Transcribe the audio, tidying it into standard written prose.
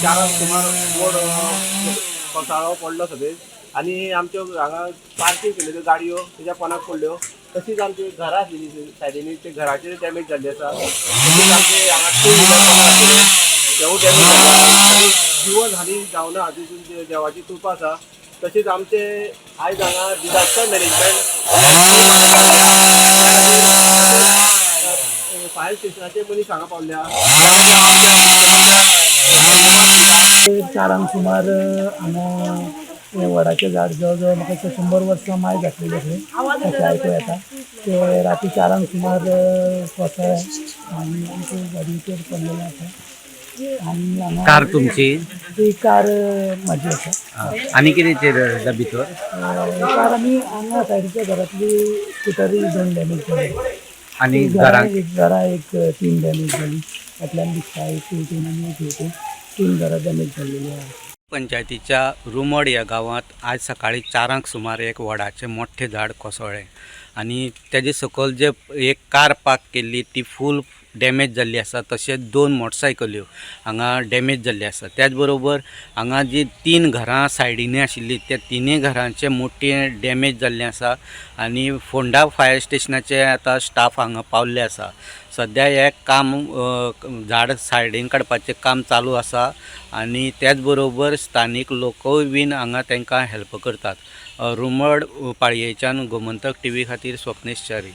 चारांक सुमार वड कोसळ्ळो, पडलो सगळें आनी आमच्यो हांगा पार्कींग केल्ल्यो त्यो गाडयो तेज्या पोनाक पडल्यो. तशीच आमची घरां आसलेली सायडीनी, ते घराचेर डॅमेज जाल्ली आसा. तशीच आमचे हांगा टू व्हिलर पोनाक आसलेले, तेवूय डॅमेज जाल्ले आसा. जिवन हानी जावना तितून देवाची कृपा आसा. तशीच आमचे आयज हांगा डिजास्टर मॅनेजमेंट फायर स्टेशनाचे मनीस हांगा पावल्या. चारांक सुमार हांगा हें वडाचें झाड जवळ जवळ म्हाका दिसता 100 वर्सां माय घातलेलें खंय, अशें आयकूं येता. ते राती 4क सुमार कोसळ्ळें आनी आमच्या गाडयेचेर पडलेलें आसा आनी हांगा कार तुमची? ती कार म्हाजी आसा. आनी कितें जालें भितर? कार आमी हांगा सायडीच्या घरांतली स्कुटरी दोन डॅमेज जाली. आनी घरां घरांत? एक घरां एक तीन डॅमेज जाली. फाटल्यान दिसता एक वटेन आनी एक वटेन तीन घरां डॅमेज जाल्लेली आहा. पंचायतीच्या रुमड ह्या गांवांत आज सकाळी 4क सुमार एक वडाचें मोठ्ठें झाड कोसळ्ळें आनी तेजे सकयल जे एक कार पार्क केल्ली ती फूल डॅमेज जाल्ली आसा. तशेंच दोन मोटरसायकल्यो हांगा डॅमेज जाल्ली आसा. त्याच बरोबर हांगा जी तीन घरां सायडीनी आशिल्ली त्या तिनूय घरांचे मोठे डॅमेज जाल्लें आसा आनी फोंडा फायर स्टेशनाचे आतां स्टाफ हांगा पावल्ले आसा. सद्या हें काम झाड सायडीन काडपाचें काम चालू आसा आनी त्याच बरोबर स्थानीक लोकूय बीन हांगा तांकां हेल्प करतात. रुमड पाळयेच्यान गोमंतक टीव्ही खातीर स्वप्नेश च्यारी.